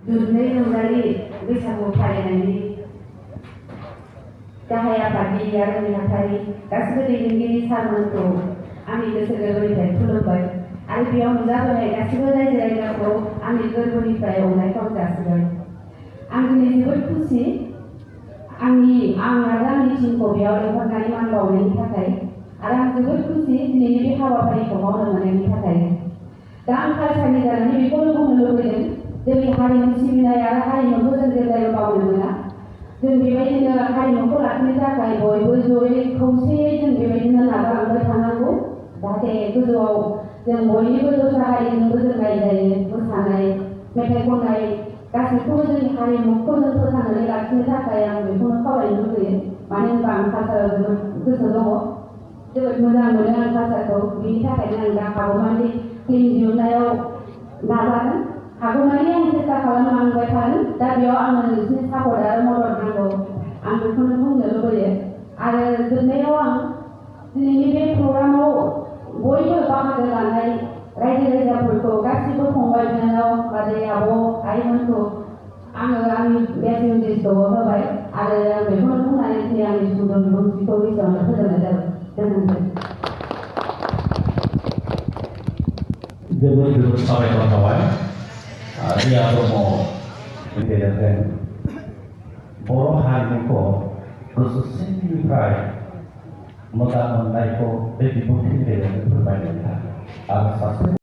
दुधनै रंजालि बैसागु फालिनायनि गाहाय आफादगिरि आरो नेहाथारि गासिबो दैदेनगिरि सारमोनखौ आंनि गोसो गोरबोनिफ्राय खुलुमबाय आरो बेयाव नुजाबोनाय गासिबो रायजो राजाखौ आंनि गोरबोनिफ्राय अननायखौ जासिबाय। आं दिनै जोबोद खुसि आं आरो आंनि टिमखौ बेयाव लेंहरनानै मान बावनायनि थाखाय आरो आं जोबोद खुसि दिनैनि बे हाबाफारिखौ मावनो मोननायनि थाखाय। दा आं कालसारनि जानानै बेखौनो बुंनो लुबैदों जोंनि हारिमु सिबिनाय आरो हारिमुखौ जों जेब्लायबो बावनो मोना। जों बेबायदिनो हारिमुखौ लाखिनो थाखाय बयबो जयै खौसेयै जों बेबायदिनो नाजालांबाय थानांगौ जाहाथे गोजौआव जों बयनिबो दस्रा हारिजोंबो जों रायज्लायो मोसानाय मेथाइ खननाय गासैखौबो जोंनि हारिमुखौ जों फोथांनानै लाखिनो थाखाय आं बेखौनो खावलायनो लुबैयो। मानो होनबा आं कालसाराव जोबोद गोसो दङ जोबोद मोजां मोनो आं कालसारखौ बेनि थाखायनो आं दा हागौमानि फिल्म दिहुननायाव नाजागोन हागौमानि आं सेस्था खालामलांबाय थागोन। दा बेयाव आंनो नोंसिनि सापर्ट आरो मदद नांगौ आं बेखौनो बुंनो लुबैयो। आरो जोबनायाव आं दिनैनि बे प्रग्रामाव बयबो बाहागो लानाय रायजो राजाफोरखौ गासिबो फंबाय बिनानाव बाजै आब' आइमोनखौ आङो आंनि बेस्ट मिउजिकखौ होबाय आरो आं बेखौनो बुंनानै दिनै आंनि सुंद' बिबुंथिखौ एसेयावनो फोजोबनाय जाबाय। गोजोन्थों। जोबोद साबायखर थाबाय रिया ब्रह्म गेजेरजों बर' हारिमुखौ गोसो सिंनिफ्राय मोजां मोननायखौ बे बिबुंथिनि गेजेरजों फोरमायनो आरो सासे